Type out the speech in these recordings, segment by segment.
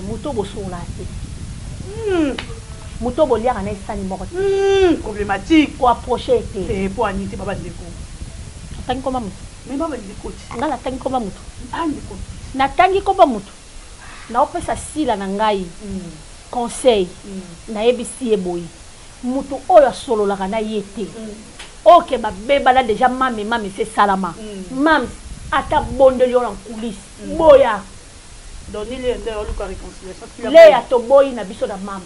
Moto bosololaka te. Moto boliaka na esani moko te. Problématique. Ko approcher te. Te po anite ba bandeko. Atangi koma moto. Mais ba bandeko ti. Nga natangi koma moto. Ah ndeko. Natangi koma moto. Naopesa sila na ngai conseil. Nayebisi ye boye. Moto oyo asololaka na ye te. Ok babebana dejà mame mame se salama. Mams ata bondeli yo na coulisse. Boya. Lea toboyi na biso na mams.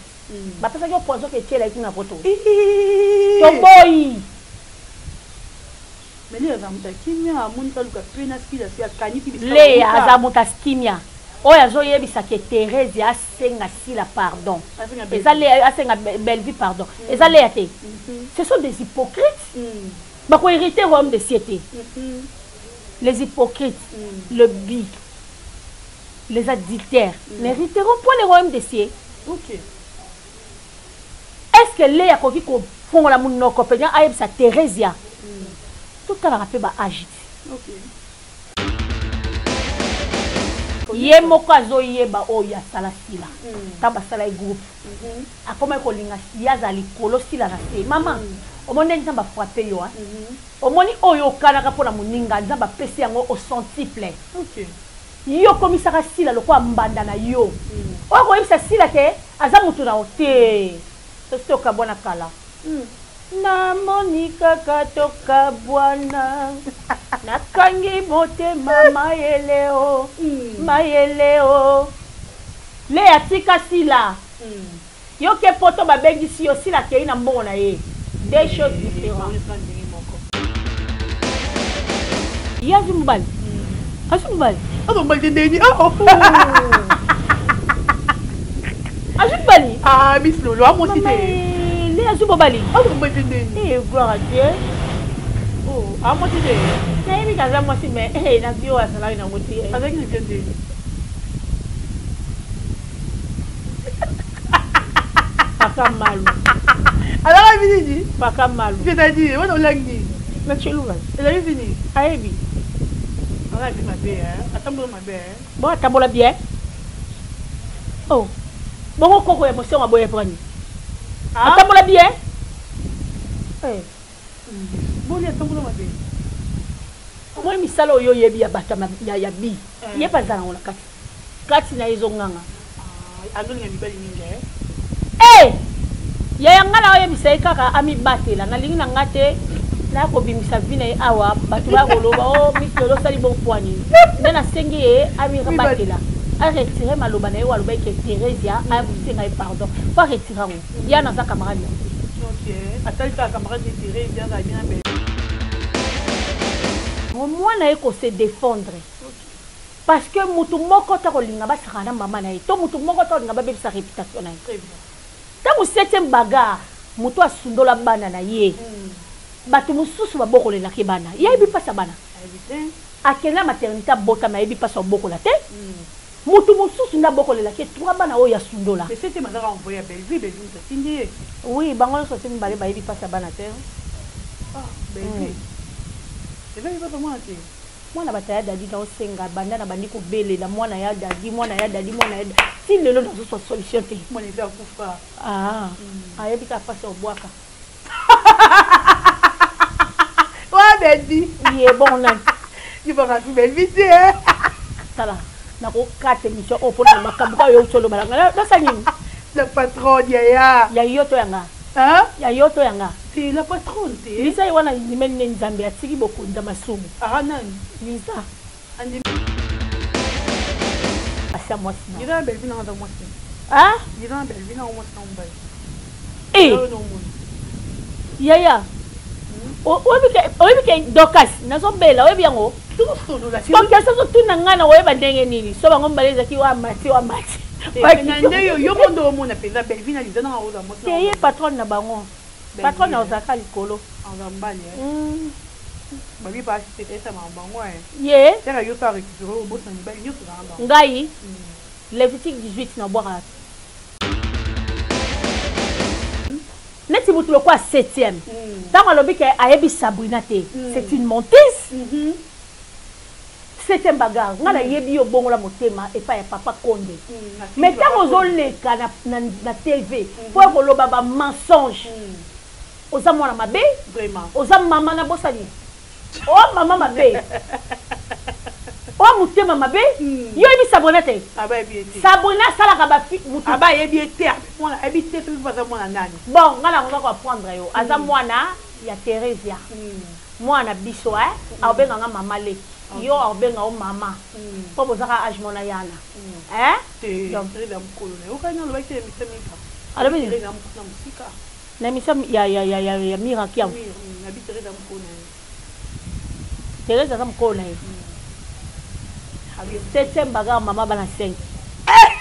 Bapesaki yo poison ke etiela ye kuna poto. Toboyi. Mais Lea aza moto ya kimia, amoni kaluka pe na sila si akanisi bisika. Lea aza moto ya kimia. Oyo azoyebisa ke Therèse asenga Sila pardon. Eza Lea asenga Bellevue pardon. Eza Lea te. Ce sont des hypocrites. Bako hériter royaume des cieux te. Les hypocrites, le bi, les adultères n'hériteront point le royaume des cieux. Okay. Est-ce que Lea akoki kofongola monoko mpenza ayebisa Theresia? Totalaka mpe ba age ti. Okay. Ye moko azoyeba oyo asala Sila. Ntango basala ye groupe. Akomaki kolinga ye azala likolo Sila na se. Mama, omoni ndenge Nzambe afrappe yo, hein? Omoni oyo okanaka mpo na moninga, Nzambe apesi yango au centuple. Okay. Yo okomisaka Sila lokola mbanda na yo. Oyo koyebisa Sila ke aza mutu na yo te. Tosi tokabwana kala. Namoni kaka tokabwana. Nakangi motema mayele o. Mayele o. Lea tika Sila. Yo ke poto babengisi yo Sila akeyi na mbongo na ye. Deux choses différentes. Ye azwi mobali. Azwi mobali. Azwi mobali te ndeni. Oh. Azwi mobali. Ah, Miss Lolo, amosi te. Nde azwi mobali. Azwi mobali te ndeni. Eh, gloire à Dieu. Oh, amosi te. Nayebi kaza mwasi mais eh na vie oyo azalaki nango te. Azalaki na vie ndeni. Paka malu. Alaka nini? Paka malu. C'est-à-dire, wana olangi nini? Na cheluka. Ezali nini? Ayebi. Aza vie mabe, hein? Atambola mabe, hein? Bon, atambola bien. Oh. Bongo koko ya mosengo aboya pwani. Ah? Atambola bien. Eh. Boni atambola mabe. Omoni misala oyo oyebi ya bato ya bi. Ye mpe aza nango na kati. Kati na ye ezonganga. Ah, azolinga mibali mingi eh? Eh! Yaya nga na oyebisa ye kaka amibatela nalingi na nga te naya kobimisa vie na ye awa bato baya koloba o oh, miss lolo osali bongo mpo nini nde nasengi ye amibatela aretire maloba na ye oyo alobaki ke Theresia aya kosenga ye pardon fo aretire yango ya naza camarade na ye atali kaka camarade ne Theresia azala bien na mwana ye ko se défendre Parce que mutu moko te akolinga basakana na mama na ye to mutu moko te akolinga babebisa reputation na ye. Tango septième bagarre mutu asundola bana na ye batu mususu babokolelaka ye bana ye ayebi pasi ya bana? Akenda maternite abotama ayebi pasi ya kobokola te? Mutu mususu nde abokolelaka ye trois bana oyo asundola. Mais septième azaka envoye ya Bellevue, Bellevue mutu atindi ye. Oui bango nionso ti mibale bayebi pasi ya bana te. Ah Bellevue eza ye papa mwana te. Mwana bata ya Daddy nao senga banda na bandi kobelela mwana ya Daddy mwana ya Daddy mwana ya ti lelo nazo swa solution te. Mwana esi akufa. Ah ayebi kaka pasi ya kobwaka. Wa Bellevue. Ye bongo nani? Yo baka su Bellevue te hein. Tala nako kata emission oyo pona makambo kaka yo uti oloba na nga nasala nini? La patronne yaya. Ya yo to ya nga? Hein? Ya yo to ya nga? Te la patronne te. Lisa ye wana andimeli nde Nzambe atiki bokonzi ya masumu. Ah nani? Lisa. Andimi. Asia mwasi na. Lisa na Bellevue nanga aza mwasi. Hein? Lisa na Bellevue nanga mwasi na mobali. Eh. Yaya. Oyebi ke Dorcas nazobela oyebi yango? Question ozotuna ngai na koyeba ndenge nini so bango mibale ezalaki oyo amati oyo amati. Yo moko nde omona mpenza Bellevue na Lisa nanga oza mwasi. Te ye patronne na bango. Patronne azalaka likolo. Aza mobali eh. Babi pa asite bango eh. Ye. Tera yo sa récupérer obosana mibali nyonso na bango. Ngai Lévitique 18 na bwaka neti mutu lokola 7e ntango alobi ke ayebi Sabrina te, c'est une menteuse. Septième bagarre, nga nayebi yo obongola motema epai ya papa Konde. Mais tango ozoleka na, na, na TV mpo ya koloba ba mensonge, oza mwana mabe, Vraiment. oza mama na bosani. O mama mabe. O motema mabe. Yo oyebi Sabrina te? Aba yebi ye te. Sabrina asalaka ba fi mutu. Aba yebi ye te. Mwana ayebi te soki aza mwana nani. Bon, nga nakoka ko apprendre yo. Aza mwana ya Theresia. Mwana na biso eh akobenga nga mama leki yo akobenga yo mama po boza kaka age moko na yana eh Te donc Therese ya mukolo na yokani alobaki na emission Mika. Alobi nini? Therese ya mukolo na musika. Na emission ya ya ya ya ya Mira Kiambu. Mira, na bi Therese ya mukolo na ye. Therese aza mukolo na ye. Septième bagarre mama bana 5.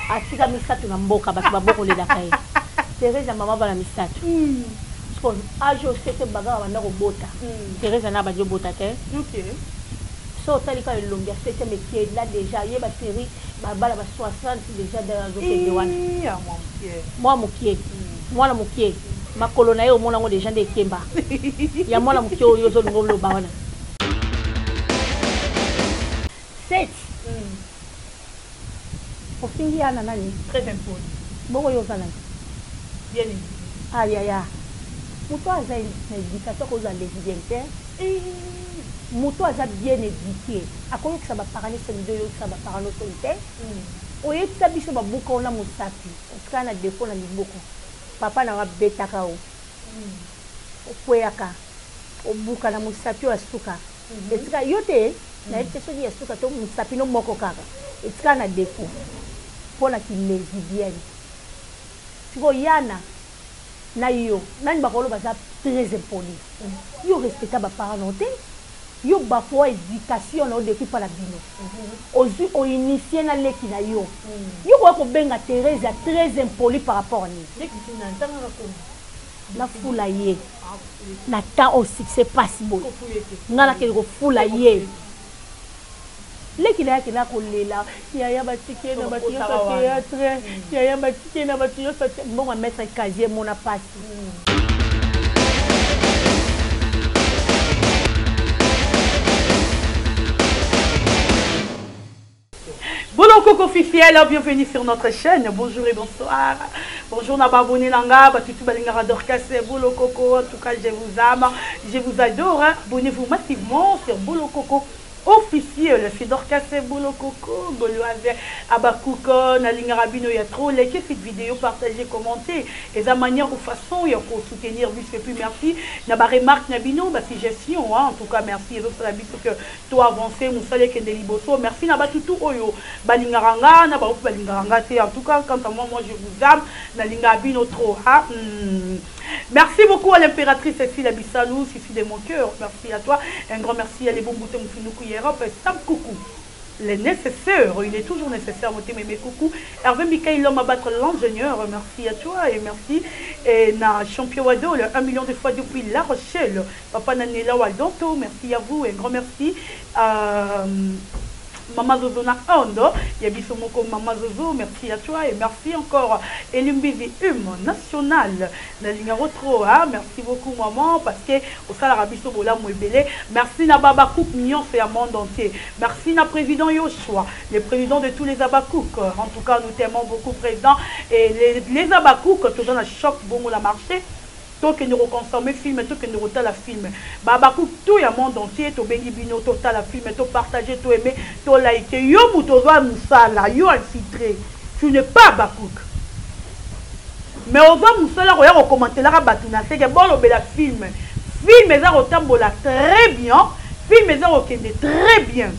Atika misatu na mboka bato babokolelaka ye. Therese mama bana misatu. Sikoyo age oyo septième bagarre abanda kobota. Therese na abandi obota te. Okay. So otali kaka elongi ya septième ekenda dejà ye ba série ba bana ba 60 dejà da azokende wana. Ya mwa mokie. Mwa mokie. Mwana mokie. Makolo na ye omona yango dejà nde ekemba. Ya mwana mokie oyo ozolinga oloba wana. 7. Ofingi ya na nani? Très impoli. Bongo yo oza nani? Bien éduqué. Ah yaya. Moto aza na éducation akozala lesbienne te. Moto aza bien éduqué akoyokisa ba parents soni te, oyokisa ba parents soni te. Oyebisa biso babuka yo na mosapi, otikala na défaut na liboko. Papa na yo abetaka yo. Okweyaka, obuka na mosapi oyo ya suka. Etika yo te, nayebi te soki ya suka to mosapi no moko kaka. Etikala na défaut mpo na ki lesbienne. Sikoyo yana na yo nani bakoloba aza très impoli. Yo respecta ba parents na yo te. Yo bafoua éducation na yo depuis pa na bino. Ozui o initier na leki na yo. Yo koya kobenga Therèse ya très impoli par rapport à nini? Leki ti nani? Tanga na kombo. Nafula ye na temps oyo succès pasi boye. Nga nakende kofula ye. Leki na ye akenda kolela yaya batiki ye na bato nyonso ya théâtre, yaya batiki ye na bato nyonso ya mbongo ya maître casier mona pasi. Bolokoko officiel, bienvenue sur notre chaîne. Bonjour et bonsoir. Bonjour na abonné nanga, batutu balingara Dorcas Bolokoko. En tout cas, je vous aime, je vous adore. Abonnez-vous massivement sur Bolokoko officiel. C'est Dorcas Bolokoko, Gauloise Abakuko, nalingara bino ya trop. Likez cette vidéo, partagez, commentez. Et la manière ou façon, il y a pour soutenir biso. Et puis merci. Na ba remarque na bino, ba suggestion, hein. En tout cas, merci. Et donc, la biso que to avancer, musale kende liboso. Merci na batutu oyo balingaka nga, na ba oyo balingaka nga te. En tout cas, quant à moi, moi je vous aime, nalinga bino trop, hein. Merci beaucoup à l'impératrice Cécile Bissalou, Sissi de mon cœur. Merci à toi. Un grand merci à Lebomboute Moufinoukou Europe, Sam Coucou. Les nécessaires, il est toujours nécessaire, Moté Mémé Coucou. Hervé Mikaï, l'homme à battre l'ingénieur, merci à toi et merci. Et na champion Wado, le 1 million de fois depuis La Rochelle. Papa Nanela Waldonto, merci à vous et un grand merci. Maman Zozo na Ondo, Yabiso Moko Maman Zozo, merci à toi et merci encore. Elimbizi Hum National, Nalinga Retro, hein, merci beaucoup maman, parce que au Salarabiso Bola Mouebele, merci na Baba Cook Nyon, c'est un monde entier. Merci na président Yoshua, le président de tous les Abakouk. En tout cas, nous t'aimons beaucoup, président. Et les Abakouk, tout dans le choc, bon, la marché. Tant que nous reconsommons film, tant que nous rotons la film. Babakou, tout le monde entier, tout bengi bino, tout la film, tout partager, tout aimer, tout liker. Yo mutoza musala, yo infiltré. Tu n'es pas Bakouk. Mais on va musala, on va commenter là, batuna, c'est que bon, on la film. Film, ça rotambola très bien. Film, ça rokende très bien.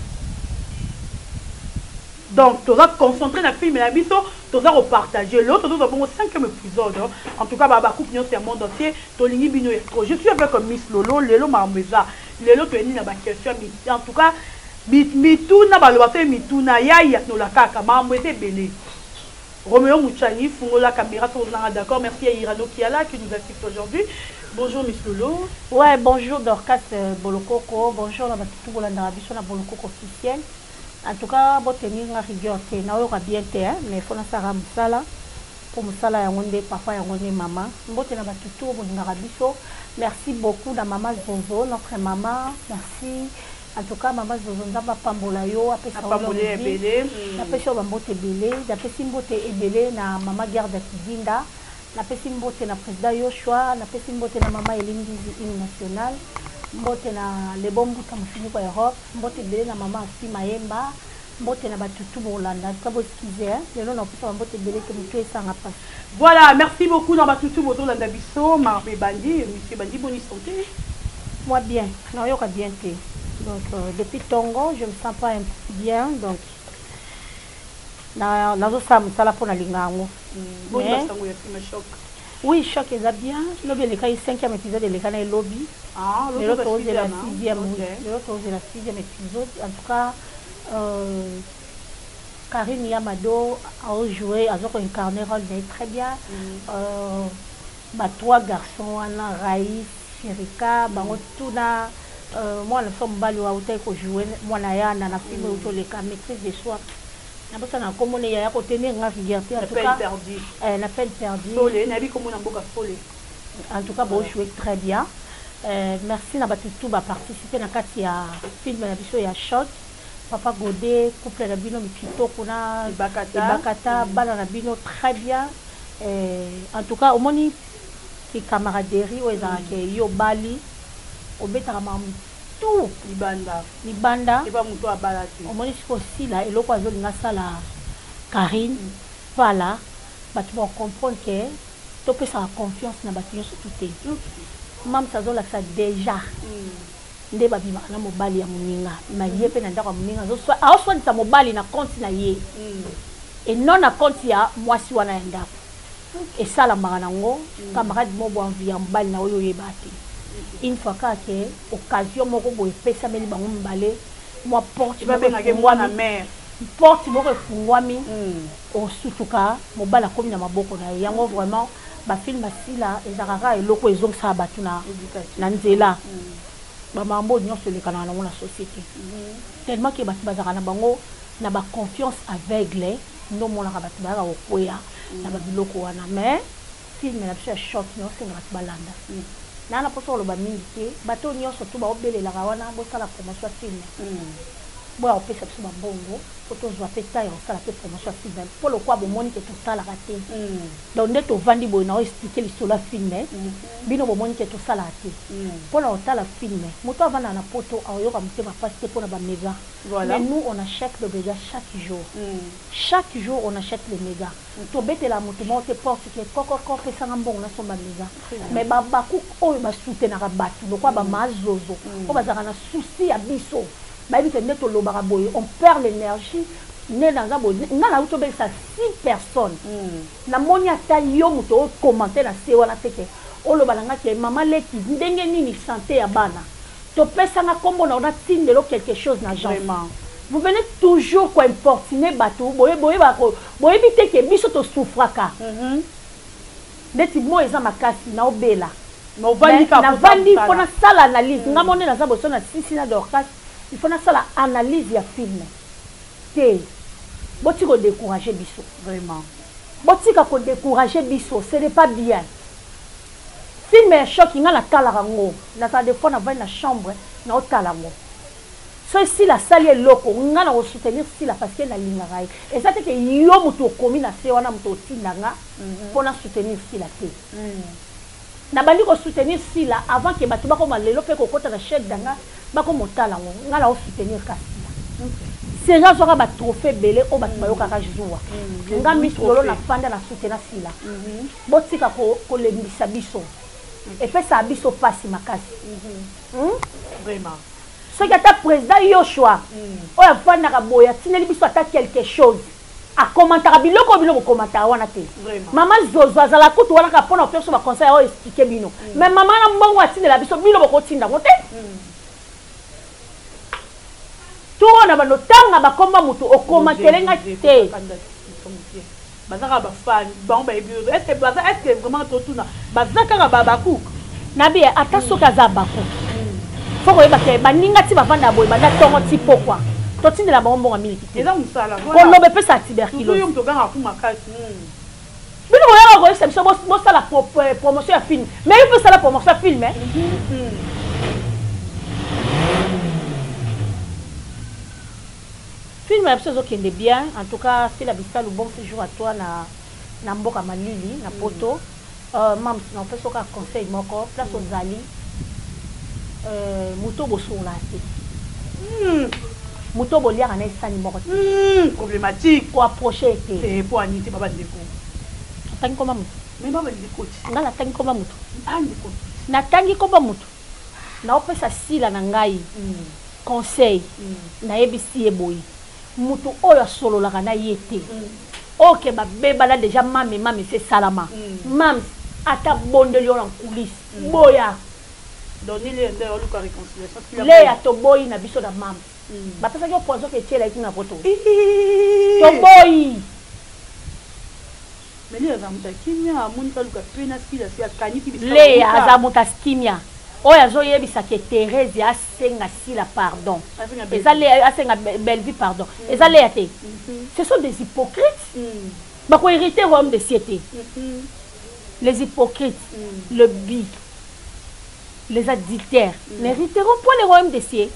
Donc, tu vas concentrer dans le film et la biso, tu vas repartager. L'autre, tu vas avoir 5e épisode. En tout cas, Babakou, c'est un monde entier. Tolingi bino trop. Je suis avec Miss Lolo, Lelo Marmeza. Lelo, tu es ni dans ma question. En tout cas, mituna, ba loba fe mituna, ya, ya, no la kaka, Marmeza belé. Roméo Mouchani, Fungola Caméra, d'accord. Merci à Irano Kiala qui nous assiste aujourd'hui. Bonjour Miss Lolo. Ouais, bonjour Dorcas Bolokoko. Bonjour la Batutu Bolanda Biso na Bolokoko officiel. En tout cas, bo tenir nga rigueur te, na oyoka bien te, hein, mais faut na sala musala. Po musala yango nde papa yango nde mama. Mbote na batutu bolingaka biso. Merci beaucoup na mama Zozo, notre maman. Merci. En tout cas, mama Zozo, Nzambe apambola yo, apesa yo Apambola longue vie. ebele. Napesi yo bambote ebele, napesi mbote ebele na mama Gerda Kidinda, napesi mbote na président Yoshua, napesi mbote na mama Elingizi hymne national, mbote na Lebo Mbuta mofiniko ya Europe, mbote ebele na mama Afi Mayemba, mbote na batutu bolanda. En tout cas, bo excuse, hein, lelo na opesa bambote ebele te, motu esanga pasi. Voilà, merci beaucoup na batutu bozolanda biso. Marbe Bandi, monsieur Bandi, bonne santé. Moi bien, nayoka bien te. Donc depuis tongo, je me sens pas bien, donc na nazosala mosala mpo nalinga yango. Boni Mais basango ya film Choc? Oui, Choc eza bien. Lobi elekaki 5e épisode eleka na elobi. Ah, lelo l'autre tozela sixième, hein? 6e, oui. Lelo tozela 6e épisode. En tout cas, Karine Yamado a joué, a incarné rôle na ye très bien. Ba trois garçons wana, Raïs, Sherika, bango tuna mwana so mobali oyo autaki kojouer mwana ya na film oyo toleka Maîtrise de soi. Nabosana komona ya kotenir nga rigueur te. En La tout peine cas, perdue. La peine perdue. Sole, nayebi komona mboka Sole. En tout cas, bo joué très bien. Merci na bato tout ba participer na kati ya film na biso ya Choc. Papa Godé, couple na bino kitoko na Ebakata. Ebakata, bana na bino très bien. En tout cas, omoni ki camaraderie oyo ezalaka yo bali obetaka makambo tout libanda. Libanda. Eba moto abala te. Omoni sikoyo Sila eloko azolinga asala Karine pala bato ba comprendre que topesaka confiance na bato nyonso tu te. Mams azolakisa déjà nde babimaka na mobali ya moninga, ma ye mpe na ndako ya moninga aoswanisa mobali na compte na ye et non na compte ya mwasi wana ya ndako. Esalamaka nango camarade moko envie ya mobali na oyo oyeba te. Une fois kaka ke occasion moko boye epesameli bango mibale, mwa porte moko babengaki efungwami, mwana mère, porte moko efungwami, osutuka mobali akomi na maboko na ye. Yango vraiment bafilm asila ezalaka kaka eloko ezongisaka bato na nzela. Bamambo nyonso elekanaka nango na société, tellement ke bato bazalaka na bango na baconfiance aveugle, nde omonaka bato bayaka kokweya na babiloko wana. Mais film na biso ya Choc nyonso bato balanda naa na mposa koloba mingi te. Bato nyonso tu baobelelaka wana bosala promotion ya film, boya kopesa biso bambongo po tozwa mpe ta ya kosala mpe promotion ya film, mpo lokwa bomoni ke tosalaka te. Donc nde tovandi boye na oexpliquer lisolo ya film, bino bomoni ke tosalaka te mpona kotala film. Moto avandaka na poto aoyoka motema mpasi te mpona baméga. Mais nous, on achète le méga chaque jour. Chaque jour on achète le méga. Tobetela moto moko te porte ke kokoko pesanga mbongo nasomba méga. Mais babaku oyo basoutenaka bato lokwa bamazozo oyo bazalaka na souci ya biso, bayebi ke nde tolobaka boye, on perd l'énergie. Nde naza boye, nga nauti obelisa six personnes, namoni ata yo moto ocommenter na se wana te ke oloba na nga ke mama leki, ndenge nini santé ya bana, topesanga nkombo na natindelo quelque chose na agence. Vous venez toujours koimportuner bato boyebi te ke biso tosouffraka neti mo eza makasi naobela. Navandi mpo nasala analyse. Nga mo nde naza boso na sisi na Dorcas, il faut nasala analyse ya film te. Botika kodécourager biso. Vraiment. Botika kodécourager biso, ce n'est pas bien. Film ya Choc, nga natalaka yango, nazala des fois navandi na chambre naotala yango. So esila asali eloko, nga na kosoutenir Sila parce que nalingaka ye. Eza te ke yo moto okomi na se wana moto otinda nga mpo na soutenir Sila te. Nabandi kosoutenir Sila avant ke bato bakoma lelo mpe kokɔta na chaîne na nga bakoma otala yango. Nga na osoutenir ka Sila série azwaka batrophée ebele oyo bato bayokaka zuwa. Nga miso lolo nafanda na soutena Sila. Botika kolembisa biso, epesaka biso mpasi makasi. Vraiment. Soki ata président Yoshua oyo avandaka boye atindeli biso ata quelque chose, akomantaka biloko oyo bino bokomantaka wana te. Mama Zozo azala kutu wana kaka mpona kopesa biso baconseil oyo expliquer bino. Mais mama na mbongo atindela biso, bino bokotinda yango te. To wana bando tanga bakomba motu okomantele nga te. Baza kaka bafan, bango bayebi. Est ce que baza, est ce que vraiment totuna, baza kaka babakuka? Nabi ata soki aza bakuki, fo koyeba ke baninga ti bavanda boye banda ntongo ti pokwa, totindela bango mbongo miliki te. Eza mosala. Koloba epesa tuberculose. Yo moto ogangaka fu makasi. Bino boyaka koyebisa biso bosala promotion ya film, mais yo mpe osala promotion ya film. Film na biso ezokende bien. En tout cas, Sila Bisalu, bon séjour à toi na mboka malili, na poto. Mams, napesi oka conseil moko, place ozali, moto bosola te. Moto boliaka na esani moko te. Problématique. Koapproche te. Te po ani te, baba ndeko. Atangi koma moto. Mais baba ndeko ti. Nga natangi koma moto. Ah, ndeko. Natangi koma moto. Naopesa Sila na ngai conseil. Nayebisi ye boye: moto oyo asololaka na ye te, oke babebana déjà, mame mame se esalama. Mams, ata bondeli yo na coulisse, boya. Donner nde oluka réconciliation. Leya, toboyi na biso na mams. Bapesaki yo poison ke etiela eki na poto, toboyi. Mais Leya aza moto akimia, amoni kaluka mpe na Sila si akanisi bisika. Leya aza moto akimia. Oyo azoyebisa ke Therese asenga Sila pardon, eza Leya. Asenga Bellevue pardon, eza Leya te. Ce sont des hypocrites. Bakohériter royaume des cieux te. Les hypocrites, le bi les adultères n'hériteront point le royaume des cieux.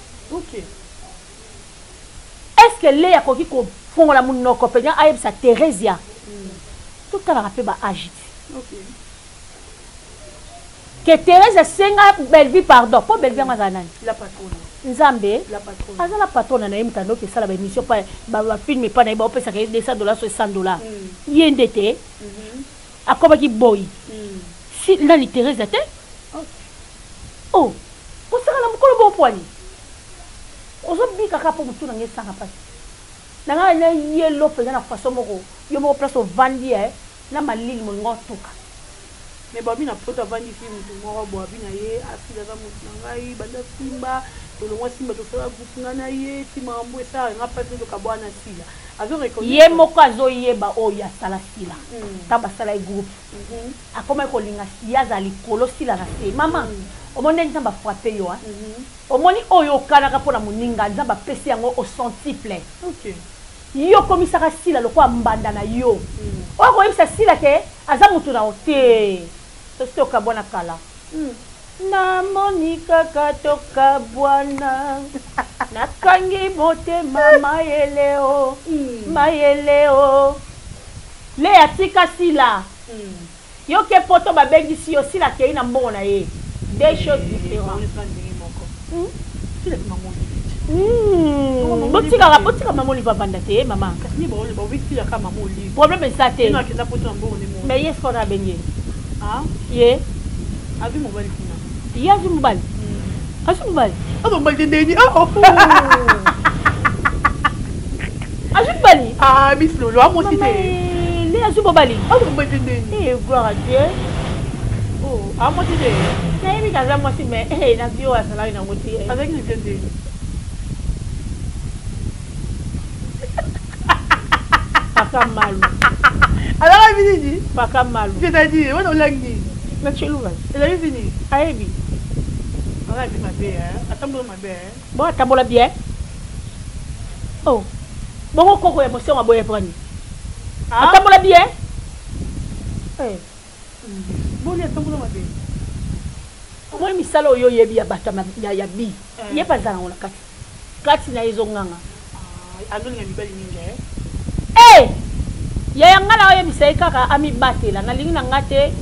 Est ce que Leya akoki kofongola monoko mpenza ayebisa Thérésia? Totalaka mpe baage te. Ke Thérèse asenga Bellevue pardon, mpo Bellevue yango azala nani? La patrona. Nzambe. La patrona. Aza la patrona na ye. Moto andoki esala baémission, bafilm epa na ye, baopesaka ye 200 $ so 100 $. Ye nde te akomaki boyi si nani Thérèse te. Oh, kosaka na mokolo bopwani ozobika kaka mpo motu na ngai esanga mpasi na ngai na yelo mpenza na façon moko yo moko place ovandi na malili, molingo otuka. Mais babi na poto avandisi motu moko bo abi na ye asila, aza motu na ngai banda Simba, tolongwa Simba, tosala groupe ngai na ye ti makambo esala nga mpasi, tokabwana na Sila. Azo ye moko azoyeba oyo asala Sila. Ntango basala ye groupe, akomaki kolinga ye azala likolo, Sila na se. Mama, omoni ndenge Nzambe afrappe yo? Omoni oyo okanaka mpo na moninga, Nzambe apesi yango au centuple. Yo okomisaka Sila lokola mbanda na yo. Oyo koyebisa Sila ke aza motu na yo te, tosi tokabwana kala. Namoni kaka tokabwana, nakangi motema mayele o mayele o. Leya, tika Sila. Yo ke poto, babengisi yo, Sila akei na mbongo na ye, deux choses différentes. Botikaka, botika mama Olive avanda te. Mama, problème eza te. Mais ye sikoyo abengi ye. Azwi mobali kuna. Ye azwi mobali, azwi mobali. Azwi mobali te ndeni? Azwi mobali. Ah, Miss Lolo, amosi te. Nde azwi mobali. Azwi mobali te ndeni? Eh, gloire à Dieu. Oh, amosi te. Nayebi kaza mwasi, mais na vie oyo azalaki nango te. Azalaki na vie ndeni? Paka malu. Azalaka vi nini? Paka malu. C'est-à-dire wana olangi nini? Na cheluka. Ezali vi nini? Ayebi. Azalaka vi mabe, atambola mabe. Bon, atambola bien. Oh, bongo koko ya mosengo aboya pwani, atambola bien. Boni atambola mabe? Omoni misala oyo oyebi ya bato ya bi ye mpe aza nango na kati kati na ye, ezonganga. Azolinga mibali mingi. E yaya, nga na oyebisa ye kaka amibatela. Nalingi na nga te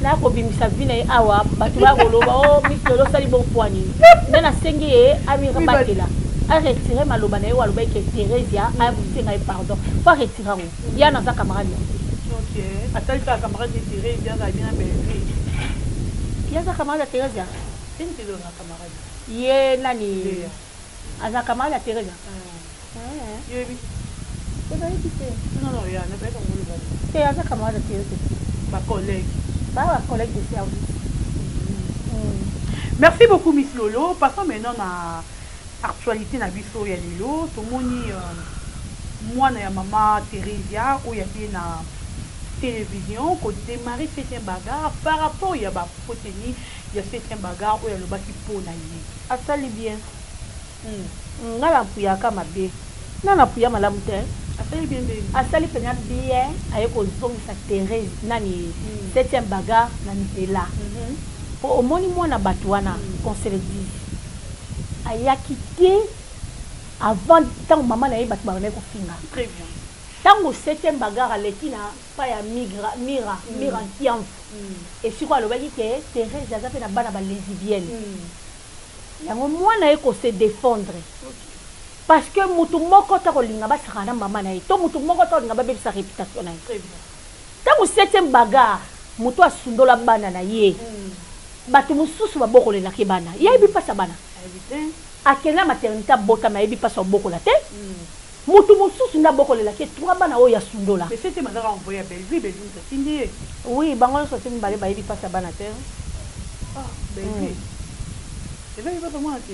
naya kobimisa vie na ye awa, bato baya koloba: "O Miss Lolo osali bopwani." Nde nasengi ye amibatela, aretire maloba na ye oyo alobaki ke Thérésia aya kosenga ye pardon. Fo aretire yango. Ya naza camarade na ye. Ok, atali kaka camarade ne Thérésia, azala bien na Bellevue. Ye aza camarade ya Thérésia? Teni te, ezala camarade. Ye nani aza camarade ya Thérésia? Yoyebi? Ozayebi te? Non, ya nabayaka ngoloba. Te, aza camarade ya Thérésia. Bacollègue. Baa bacollègue de service. Merci beaucoup, Miss Lolo. Passons maintenant na actualité na biso ya lelo. Tomoni mwana ya mama Thérésia oyo aye na télévision kodémarrer septième bagarre par rapport ya bafoteni ya septième bagarre oyo alobaki mpo na ye. Asali bien. Nga na mpuyaka mabe, nga na mpuya malamu te. Asali bien ndeni? Asali mpenza bien, aye kozongisa Thérèse nani, septième bagarre na nzela. Po omoni mwana bato wana, qu'on se le dise, ayaki te. Avant ntango mama na ye, bato babandaki kofinga. Très bien. Ntango septième bagarre aleki na pa ya migra, Mira, Mira Nkiamvu, esika alobaki ke Thérèse aza mpe na bana balesbienne, yango mwana ye kose défendre, parce que mutu moko ta kolinga basaka na mama na ye to mutu moko ta kolinga babebisa réputation na ye. Très bien. Ntango septième bagarre, moto asundola bana na ye, bato mosusu babokolelaki bana ye, ayebi mpasi ya bana. Ayebi te. Akende na maternité, abotama, ayebi mpasi abokola te. Motu mosusu nde abokolelaki trois bana oyo asundola. Mais septième azaka envoyé ya Bellevue, Bellevue moto atindi ye. Oui, bango nyonso te mibale bayebi mpasi ya bana te. Ah, Bellevue ezaki mpasa mwana te.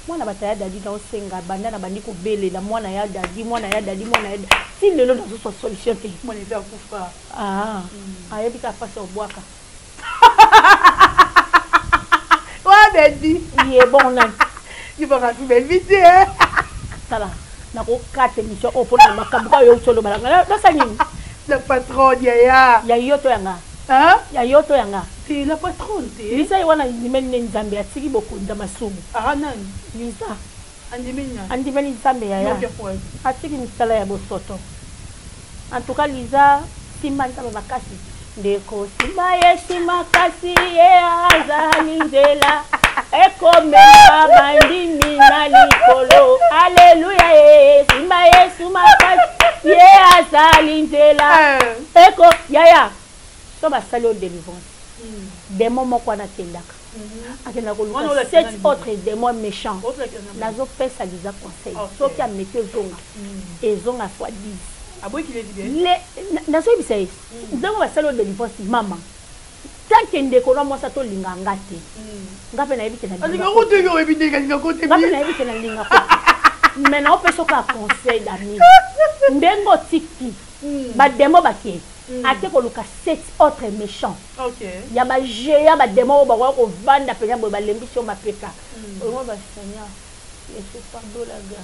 Mwana bato ya Dadi, naosenga banda na bandi kobelela mwana ya Dadi, mwana ya Dadi, mwana ya ti lelo nazoswa solution te. Mwana eza akufa. Ah, ayebi kaka mpasi ya obwaka. Wa Bellevue. Ye bon nani? Yibaka tu Bellevue te. Tala, nakokata émission oyo mpona makambo kaka yo uti olobala nga. Nasala nini? La patronne, yaya. Ya yo to yanga? Hein? Ya yo to yanga? Te, la patronne te. Lisa ye wana andimeli nde Nzambe, atiki bokonzi ya masumu. Ah, nani? Lisa. Andimeli nani? Andimeli Nzambe, yaya. Yoki apo. Atiki misala ya bosoto. En tout cas, Lisa, simba Nzambe makasi. Ndeko, simba Yesu makasi, ye azali nzela ekomema bandimi na likolo. Aleluya! Ye simba Yesu makasi, ye azali nzela eko. Yaya, so basali oyo délivrance, démon moko wana akendaka, akendaka koluka sept autres démons méchants. Nazopesa Liza conseil: soki ameki, ezonga, ezonga fois 10. Nazoyebisa ye, ndenge basali oyo délivrance, mama, tant que ndeko na mwasi atolinga nga te, nga mpe nayebi ke nga mpe nayebi ke nalinga ko, mais naopesa oka conseil d'ami: ndenge otiki badémons bake, ake koluka sept autres méchants ya bagéants, badémons oyo bakoya kovanda mpenza boye, balembisi yo mapeka oyo baseigneur Yesu pardolaga,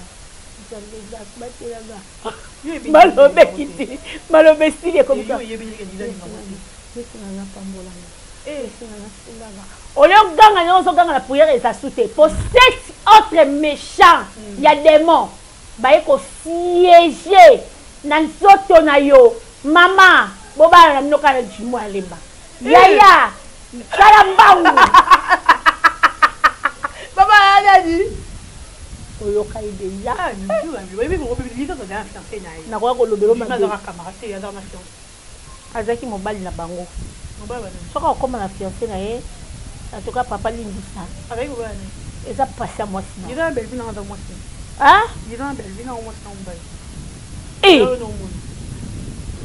Nzambe batelanga. Maloba ekiti, maloba esili, ekomika Yesu nanga pambolanga, Yesu nanga sunganga. Oyo oganga nyonso ozoganga na prière eza su te, po sept autres méchants ya démon baye kosiéger na nzoto na yo. Mama, bobala na bino kaka na jumeau ya Lemba. Yaya, tala mbangu. Baba nani? Oyoka ye deja. Nakoya kolobela. Azalaki mobali na bango. Soki akokóma na fiancé na ye, en tout cas, papa limbisa, eza pasi ya mwasi na. Ah,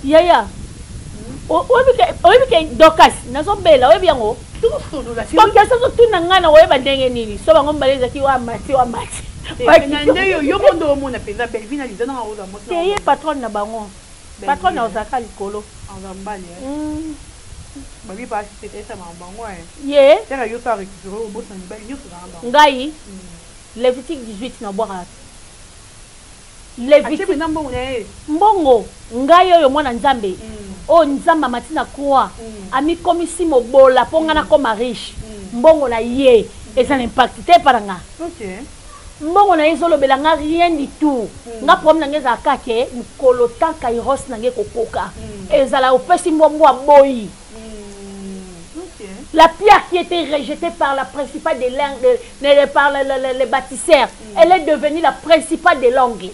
yaya, oyebi ke Dorcas nazobela, oyebi yango. Question ozotuna ngai na koyeba ndenge nini so bango mibale ezalaki wa mati wa mati. Te, ye patronne na bango, patronne azalaka likolo. Ye ngai Lévitique 18 nabwaka Lévitique mbongo. Ngai oyo mwana Nzambe oyo Nzambe amati na croix, amikomisi mobola mpo ngai nakoma riche. Mbongo na ye eza na impact te epa na nga. Mbongo na ye ezolobela nga rien du tout. Nga problème na nga ezalaka ke mokolo tant kairos na nga ekokoka, ezala opesi mbongo, aboyi. La pierre qui était rejetée par la principale de l'angle, par le bâtisseur, elle est devenue la principale de l'angle.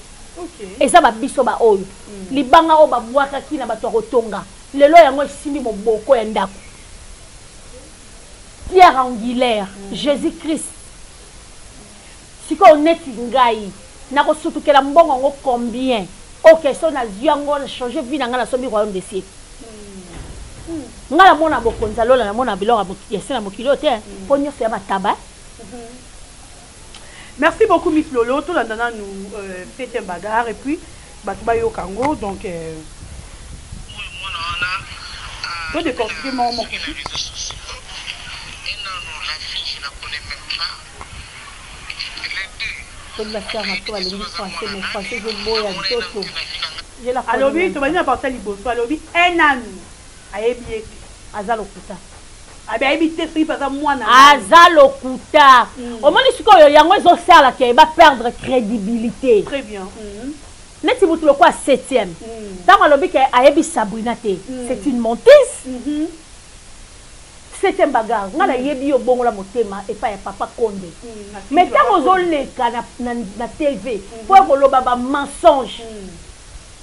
Eza babiso baoyo libanga oyo babwakaki na bato ya kotonga, lelo yango esimbi moboko ya ndako, pierre angulaire, Jésus Christ. Sikoyo neti ngai nakosutukela mbongo yango combien? Ok, so nazwi yango, na change vie na ngai, nasombi royaume des cieux. Ngai namona bokonzi ya lola, namona biloko ya se na mokili oyo te, mpo nyonso ya mataba. Merci beaucoup, Miss Lolo. Tolanda nanu septième bagarre et puis bato bayoka yango. Donc to décortiquer moko moko. Et non, non, la fille, je la connais même pas. Les deux. Soki basere mato balingi français, mais français ezoboya nzoto. Alobi, tobandi na partie ya liboso, alobi un anu ayebi ye te. Aza lokuta. Abi ayebi te soki aza mwana nani. Aza lokuta. Omoni sikoyo yango ezosala ke ba perdre crédibilité. Très bien. Neti mutu lokola septième. Ntango alobi ke ayebi Sabrina te, c'est une menteuse. Septième bagarre, nga nayebi yo bongola motema epai ya papa Konde. Mais ntango ozoleka na, na, na TV mpo ya koloba ba mensonge,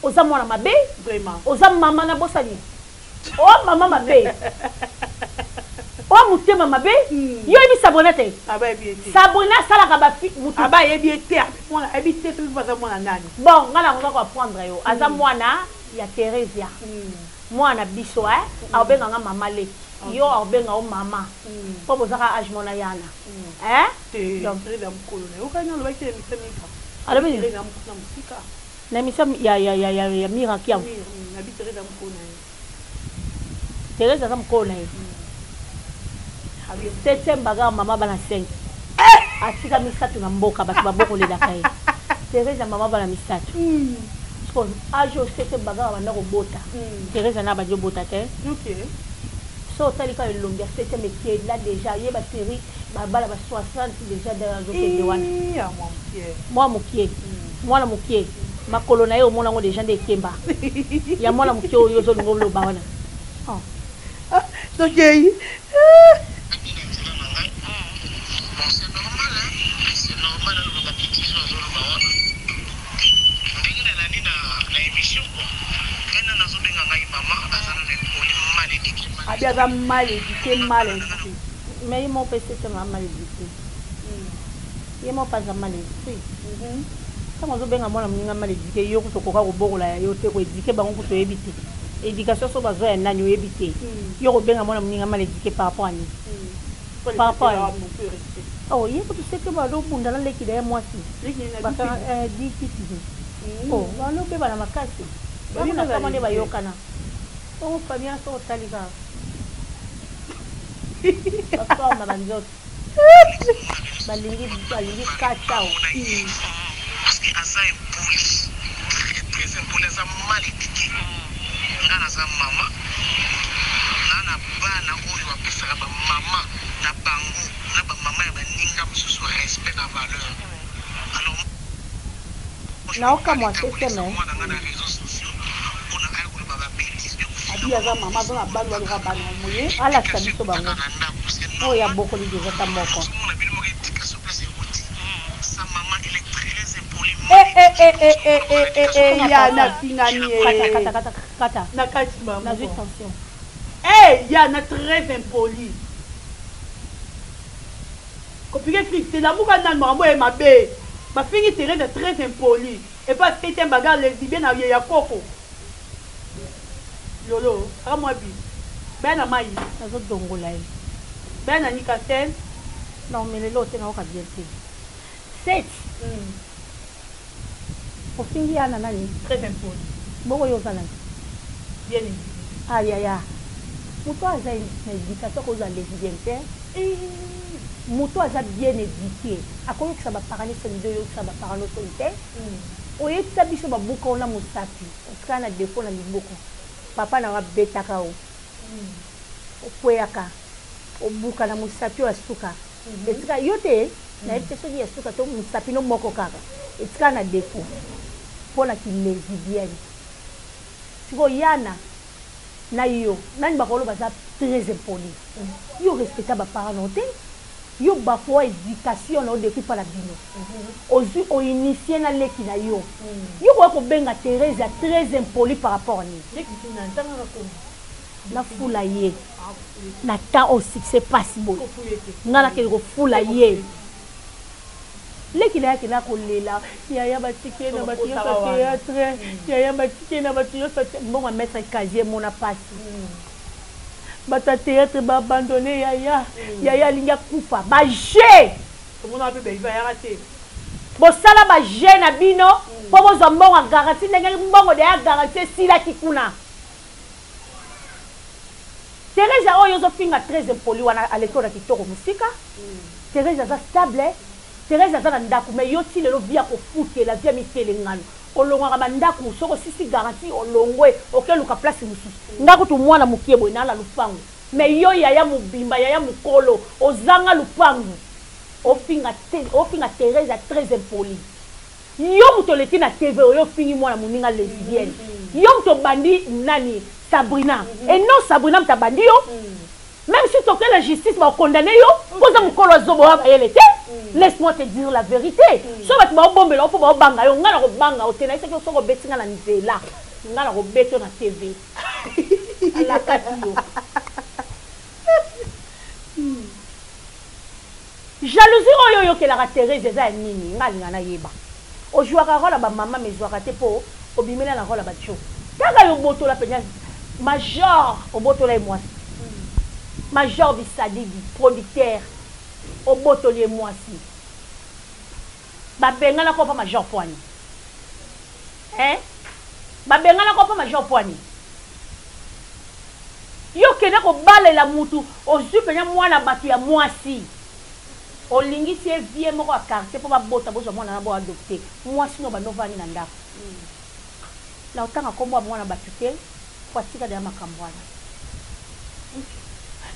oza mwana mabe. Vraiment. Oza mama na bosani. O mama mabe. O motema mabe. Yo yebi Sabrina te. Aba yebi ye te. Sabrina asalaka ba fi mutu. Aba yebi ye te. Mwana ayebi te soki aza mwana nani. Bon, nga nakoka ko apprendre yo. Aza mwana ya Theresia. Mwana biso eh. Aobenga nga mama leki. Yo aobenga yo mama. Po bozaka age mona yana. Eh? Te. Donc Theresia mukolo na yo. Okani alobaki na émission Mika. Alobi nini? Theresia mukolo na musika. Na émission ya ya ya ya ya Mira Kiam. Nabi Therese mukolo na ye. Therese aza mukolo na ye. Septième bagarre mama bana 5. Atika misato na mboka bato babokolelaka ye. Therese mama bana misato. Siko âge oyo septième bagarre banda kobota. Therese na bandi obota te. OK. So otali kaka elongi ya septième ekenda déjà ye ba série babala ba 60 déjà da azokende wana. Ya mwa mokie. Mwa mokie. Mwana mokie. Makolo na ye omona yango déjà nde ekemba. Ya mwana mokie oyo ozolinga oloba wana. Oh. Tokei. Bon, c'est normal, hein. C'est normal, aloba bêtise oyo azoloba wana. Ndenge nalandi na, na émission, quoi. Ngai nani azobenga ngai mama, aza nanu impoli, mal éduqué, mal Abi aza mal éduqué, mal instruit. Mais ye moko mpe septième aza mal éduqué. Ye moko mpe aza mal instruit. Ntango ozobenga mwana moninga mal éduqué, yo kutu okoka kobokola ya yo te, koéduquer bango kutu oyebi te. Éducation so bazwa ya nani oyebi te. Yo kobenga mwana moninga mal éduqué par rapport à nini? Par rapport à nini? Oh, ye kutu septième azobunda na leki na ye mwasi. Bakanga dikiti. Oh, balobeba na makasi. Bango na kama nde bayokana. Bongo Fabien so otali kaka. Baforme banzoto. Balingi balingi kachao. Parce que aza impoli, très très impoli, aza mal éduqué. Nga naza mama, na na bana oyo bapesaka ba mama na bango na ba mama ya baninga mosusu respect na valeur. Alors Naokamwa septième. mwana nga na réseaux sociaux mpona aya koloba ba bêtises mpe kofinga Abi aza mama, aza na bana baluka bana moye. Alakisa biso bango. na ndako, c'est Oyo ya bokoli déjà ta moko. ozomona bino moko éducation place euti. Sa maman, elle est très impolie. Eh eh eh eh eh eh eh eh ya nafingami. Kata kata kata kata. Na kati mama. Nazwi tension. Eh ya na très impoli. Kopiquer crise te, lamuka nani makambo ye mabe. Bafingi Therese très impoli. Et pas septième bagarre lesbienne na ye ya koko. Lolo, aka mwa bi. Baya na mai. Nazodongola ye. Baya na Nikasen. Non, mais lelo te nayoka bien te. Sept. Ofingi ya na nani? Très impoli. Bongo yo oza nani? Bien éduqué. Ah yaya. Moto aza na éducation akozala lesbienne te. Moto aza bien éduqué akoyokisa baparents soni te, oyokisa baparents soni te. Oyebisa biso babuka ona mosapi otikala na défaut na liboko, papa na yo abetaka yo, okweyaka, obuka na mosapi oyo ya suka etika yo te. Nayebi te soki ya suka to mosapi no moko kaka etikala na défaut mpona kilesbienne. Sikoyo yana na yo nani bakoloba aza très impoli? Yo respecta baparents na yo te, yo bafoa éducation na yo depuis mpa na bino ozwi oinitier na leki na yo. Yo koya kobenga Therese ya très impoli par rapport nini? Leki tuna ntanga kaka. Nafula ye na temps oyo succès pasi boye, nga nakende kofula ye. Leki na ye akenda kolela: "Yaya, batiki ye na bato nyonso ya théâtre. Yaya, batiki ye na bato nyonso." Mbongo ya maître casier mona pasi, bato ya théâtre baabandonner yaya. Yaya alingi akufa baje. Tomona mpe Bellevue ayaka te. Bosala baje na bino mpo bozwa mbongo ya garantie. Ndenge mbongo de ya garantie esilaki kuna, Therese oyo ozofinga très impoli wana aleki oyo na kitoko mosika. Therese aza stable, Therese aza na ndako. Mais yo ti lelo vie ya kofutela, vie ya mitelengano. Olongwaka bandako soki osisi garantie, olongwe, okeluka place mosusu. Nga kutu mwana mokie boye naa na lupango. Mais yo yaya mobimba, yaya mokolo, ozanga lupangu, ofinga ofinga Therèse très impoli. Yo moto oleki na TV oyo ofingi mwana moninga lesbienne. Yo moto obandi nani Sabrina. Et non Sabrina moto abandi yo. Même si tokei na justice bakondamne yo mpo oza mokolo azoba oya mayele te. Laisse-moi te dire la vérité. So bato baobombela yo mpo baobanga yo, ngai nakobanga yo te. Nayebisaki yo soki obeti ngai na nzela, ngai nakobeta yo na TV. Alakaki yo. Jalousie oyo oyokelaka Therèse eza ya nini? Nga alinga nayeba. Ojouaka role ya ba mama mais ezwaka te po obimela na role ya ba djo. Kaka yo obotola penza major obotola ye mwasi. Major bisadidi producteur obotoli ye mwasi. Babenganaka yo pa major pwani? Hein? Babenganaka yo pa major pwani? Yo kende kobalela mutu ozui penza mwana batu ya mwasi olingisi ye vie moko ya quartier po babota bozwa mwana wana bo adopte mwasi no banda ovandi na ndaku na otanga kombo ya mwana batu te po atika deja makambo wana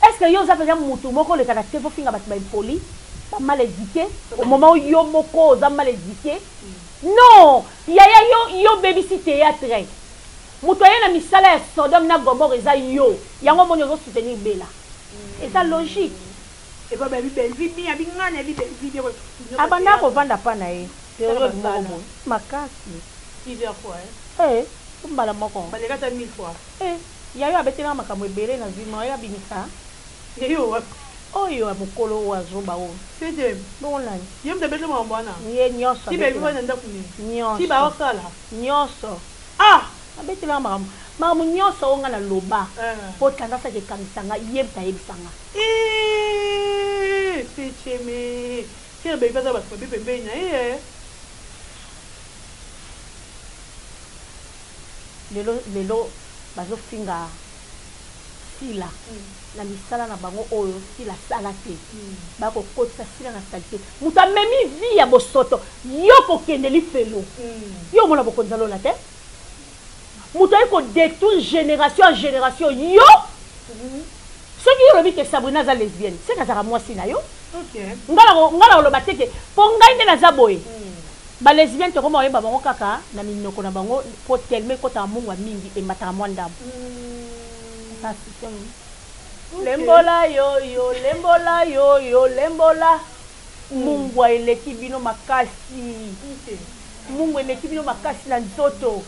est ce que yo oza penza mutu moko oleka na TV ofinga batu ba impoli ba mal eduque au moment où yo moko oza mal eduque non yaya yo yo obebisi theatre Mutu aye na misala ya Sodome na Gomorrhe eza yo, yango omoni ozo soutenir Bella. Eza logique. Abandaka kovanda pa na ye periode moko boye makasi. Eh mbala moko. Eh yayo abeteli nga makambo ebele nazui moyen abimisa. Oyo ya mukolo oyo ya zoba oyo. Bongo nani? Ye nionso abetela. Nionso. Nionso. Ah! Abetela nga makambo makambo nionso oyo nga na loba po tendance ake kangisa nga ye mutu ayebisa nga. Eeh septieme sœur baby aza batu mabe pembeni na ye eh. Lelo lelo bazo finga Sila na misala na bango oyo Sila asala te ba ko kotisa Sila na salite mutu amemi vie ya bosoto yo kokende lifelo yo omona bokonzi ya lola te mutu aye ko detruire generation en generation yo soki yo olobi ke Sabrina aza lesbienne seke azalaka mwasi na yo nga na koloba te ke po ngai nde naza boye ba lesbienne tokoma koyeba bango kaka na minoko na bango po tellement ekotaka mungwa mingi emataka mwa ndambo lembola yo yo lembola yo yo lembola Mungwa eleki bino makasi. Mungwa eleki bino makasi na nzoto.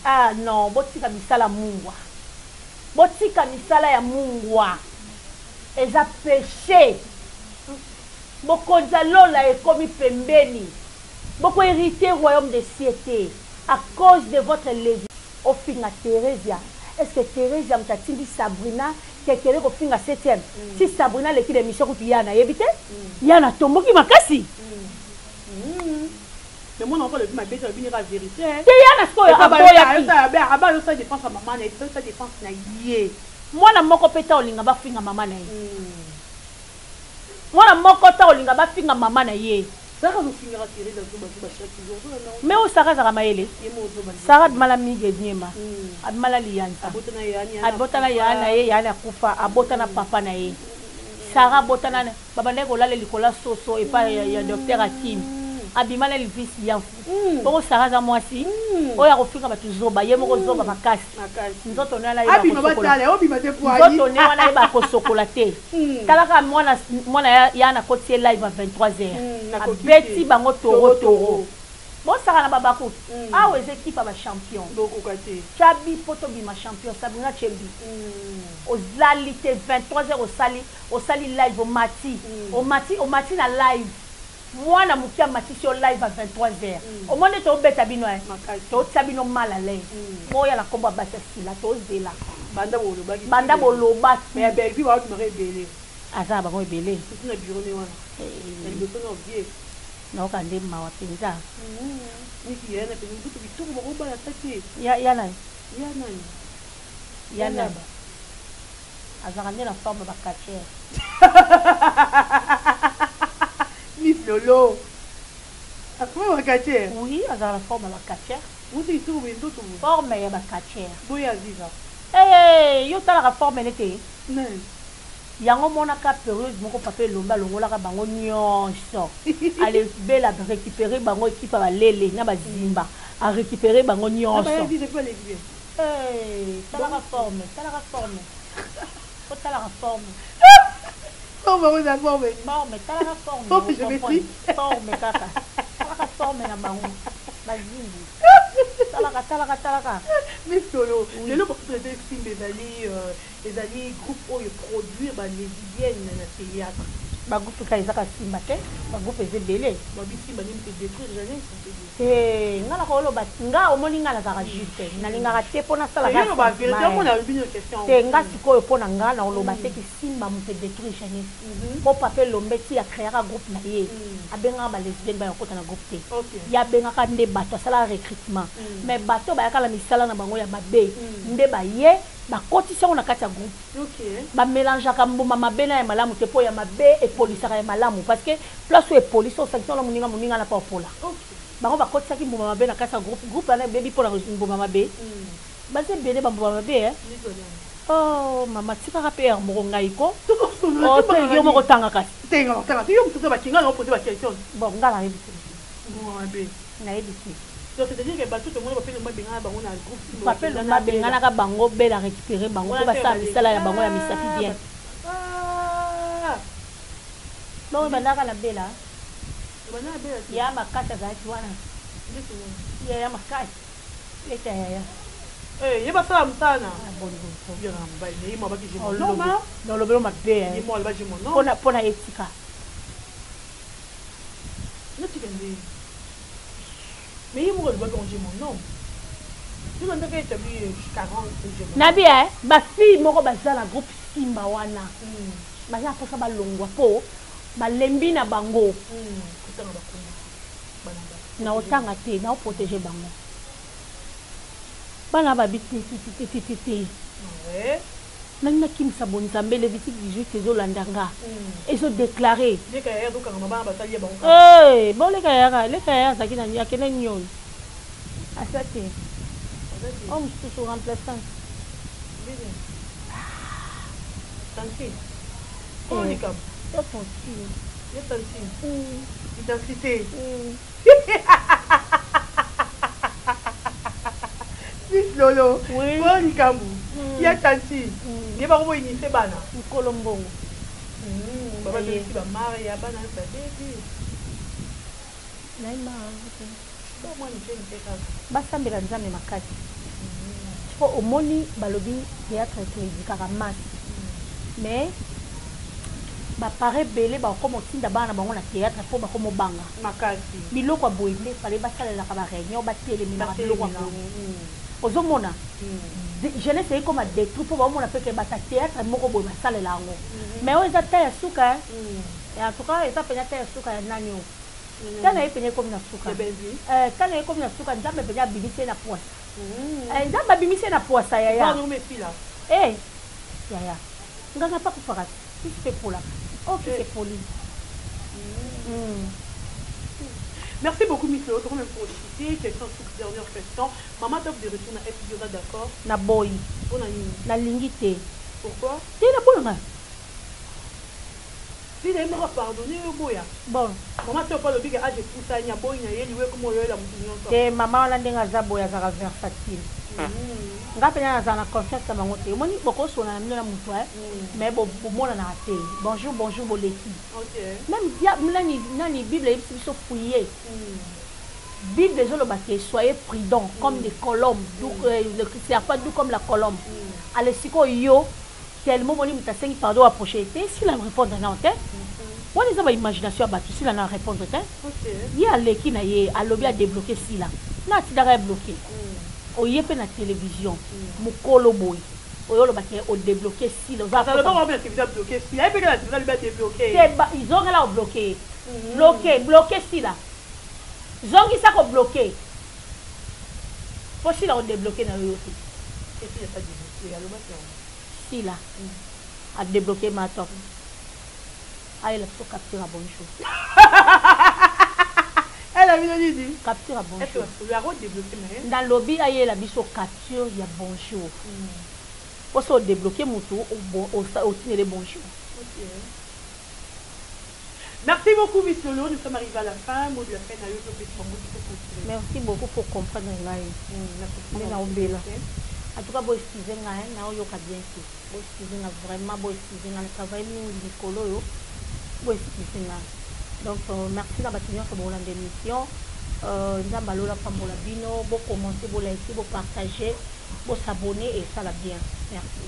Ah non, botika misala mungwa. Botika misala ya mungwa. Eza peche. Bokonzi ya lola ekomi pembeni. Boko heriter royaume des cieux te à cause de votre levi. Ofinga Theresia, est ce que Theresia moto atindi Sabrina kekele kofinga septième? Ti Sabrina aleki na emission kutu ya nayebi te, ya na tomboki makasi. Mais mwana moko alobi mabe te, alobi nde kaka verite. Te ya na sikoyo aboyaki. Aba azosala defense ya mama na ye, azosala defense na ye. Mwana moko pe ta olinga bafinga mama na ye. Mwana moko ta olinga bafinga mama na ye. Sarah azofingaka Therese azoba zoba chaque jour ozolanda Mais oyo Sarah azalaka mayele? Ye moko zoba Sarah abima na Migue Niema, abima na Liyanza, abota na Yaya Niana abota na Yaya na ye, Yaya na akufa, abota na papa na ye. Sarah abota na babandaki kolala likolo ya soso epai ya, ya docteur Hakim. Abima na Elvis Lianfu. Bongo Sarah aza mwasi oyo akofinga bato zoba, ye moko zoba makasi. Makasi. Nzoto ne wana ayeba Abima kosokola. batala, obima te poani. Nzoto ne wana ayeba kosokola te. Tala kaka mwana mwana ya ya na koti ye live à 23h. Nakoki Abeti te. bango toro Toro, toro. toro. Bosaka na babaku. Awa eza equipe ya ba champion. Bokoka te. Tchabi po tobima champion Sabrina Tchembi. Ozali te 23h osali osali live omati. Omati omati na live. Mwana muke amatisi yo live à 23h. Omoni nde tobeta bino hein. Makasi. Totia bino mal à l'aise. Boya na kombo ya basi ya Sila tozela. Banda bolobaki. Banda bolobaki. Mais ya Bellevue ba bimaka ebele. Aza na bango ebele. Surtout na bureau ne wana. Na liboso na vie. Nayoka nde mawa penza. Niki ya na penza nzoto kitoko bakobala ata te. Ya ya nani? Ya nani? Ya nani? Azalaka nde na forme ba catcheur. Miss Lolo. Akoma ba catcheur? Oui, azalaka na forme ya ba catcheur. Mutu kitoko boye nzoto boye. Forme ya ba catcheur. Boye Aziza. Eh, yo talaka forme ne te. Yango omonaka periode moko papa Elombe alongolaka bango nionso ale Bella recuperer bango equipe ya ba lele na ba zimba a recuperer bango nionso. Eh, talaka forme, talaka forme. Otalaka forme. Forme yango eza forme. Forme, talaka forme. Forme géométrique. Forme kaka. Talaka forme na bango. Bazimbi. Talaka, talaka, talaka. Miss Lolo, lelo bokutu eza esimba ezali euh, Ezali groupe oyo produire ba lesbiennes na theatre. Ba groupe kaka eza kaka simba te, ba groupe eza ebele. Babi simba nde mutu e detruire jeunesse on peut dire. Te nga nako loba nga omoni nga nazalaka juste nalingaka te po nasala ka sentiment te nga sikoyo po na nga nako loba te ke simba mutu e detruire jeunesse po papa elombe ti a creaka groupe na ye abengaka ba lesbiennes baya kokota na groupe te ye abengaka nde batu asalaka recrutement mais batu oyo bayaka na misala na bango ya mabe nde baye Bakotisi yango na kati ya groupe. Ba melangeaka mbuma mabe na ya malamu te po ya mabe epolisaka ya malamu parce que place oyo epoli soki osangisi yango na moninga, moninga wana pe akopola. Bango bakotisaki mbuma mabe na kati ya groupe, groupe wana ebebi pona mbuma mabe. Baza ebele ba mbuma mabe hein. Oh mama tikaka pe heure moko ngai ko. Oh te yo moko tanga kasi. Te nga natanga te yo mutu oza ba nga na poser ba question. Bon nga nayebi te. Mbuma mabe. Nayebi te. Donc c'est à dire que batu tomona pape lomba abengana bango na groupe Pape lomba abenganaka bango bella recuperer bango po basala misala ya bango ya misapi bien. Bongo ebandaka na bella? Ya makasi azalaki wana. Yaya makasi. Leki ya yaya. Eh, ye basala mosala na ah, boni boni ko. Yo na mobali na ye mwa baki je mon homme. Na olobelo mabe. Ye mwa alobaki je mon homme. Pona pona etika. Natika nde. Mais ye moko alobaki yango je mon homme. Yo landaka établi 40 je mon Nabi eh, ba fille moko baza na groupe Simba wana. Baza na posa balongwa po balembi na bango. Kotanga ba kombo te. Bana ba. Na otanga te, na o proteger bango. Bana babi te te te te te te. Ouais. Nani nakimisa bonzambe Levitique 18 ezolanda nga ezo declare. Leka yaya azokangama bana basali ya bango kaka. Hey, bon leka yaya leka yaya azalaki na akende nyoni asa te oyo mosusu remplaçant Tantine. Oyo likambo. Ya tantine. Ya tantine. Identité. Miss Lolo. Oui. Oyo likambo. Ya tantine. Ye bango boyinise bana. Nkolo mbongo. Baba tolisi ba Maria bana ba baby. Naye ma. Ba mwa mike mike kaka. Basambela Nzambe makasi. Po omoni balobi theatre to edikaka masse. Mais ba parents ebele bakokoma kotinda bana na bango na theatre po bakoma obanga. Makasi. Biloko ya boye nde fallait basalelaka ba reunion batelemelaka biloko ya boye. Ozo mona? Jeunesse ekoma detruit po baomona pe ke batu ya theatre moko boye basalela yango. Mais oyo eza temps ya suka hein. En tout cas eza penza temps ya suka ya nani oyo. Temps na ye penza ekomi na suka. Eh temps na ye ekomi na suka Nzambe penza abimisi ye na puasa. Eh Nzambe abimisi ye na puasa yaya. Eh yaya nganga pe akufaka te kisi pe epolaka oyo kisi epoli. Merci beaucoup Miss Lolo, tokomi pour chuter, question suka dernière question. Maman Top de retour na SB oza d'accord? Na boyi. Pona nini? Na lingi te. Pourquoi? Te na boyi nga. Sila ye moko a pardonner yo oboya? Bon. Maman Top alobi ke age epusani aboyi na ye liwa ekoma oyoela mutu nionso. Te maman wana ndenge aza boye azalaka versatile. Nga penza nazala na confiance na bango te. Omoni bokosolola na bino na mutu hein mais bomonanaka te. Bonjour bonjour boleki. Meme diable nani nani bible eyebisi biso fouiller. Bible ezoloba ke soyez prudent comme des colombes, doux, le serpent doux comme la colombe. Ale sikoyo yo Tellement omoni mutu asengi pardon approche ye te sila repondre nao te wana eza ba imagination ya batu sila na repondre te ye aleki na ye alobi a debloque sila na atindaka ye bloque oye pe na television mukolo boye oye oloba ke o debloque sila oza te zongela o bloque ye bloque bloque sila zongisa ko bloque po sila o debloque na yo yo te. Sila a debloquer ma top ayela biso capture ya bonjour. Elle a bino nini? Capture ya bonjour. Est-ce que ako debloquer mais? Nalobi ayela biso capture ya bonjour. Po soki o debloquer mutu otindeli ye bonjour. Merci beaucoup Miss Lolo, nous sommes arrivés à la fin, mot de la fin na yo to pesi bango to clôturer. Merci beaucoup pour comprendre ngai. Nde nao bela. En tout cas bo excuser nga hein, nao yoka bien te. Bo excuser nga vraiment, bo excuser nga na travailler mingi mikolo oyo. Bo excuser nga. Donc merci na batu nionso bolanda emission. Nzambe ya lola apambola bino, bo commenter, bo liker, bo partager. Bo s'abonner esala bien merci.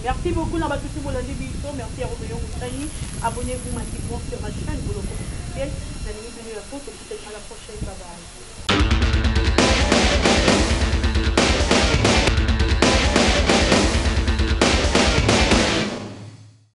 Merci beaucoup na batu tout bolandi biso merci ya Romeo Musanyi abonnez-vous massivement sur ma chaîne Boloko officiel na lingi bino ya poto tokutani à la prochaine bye bye.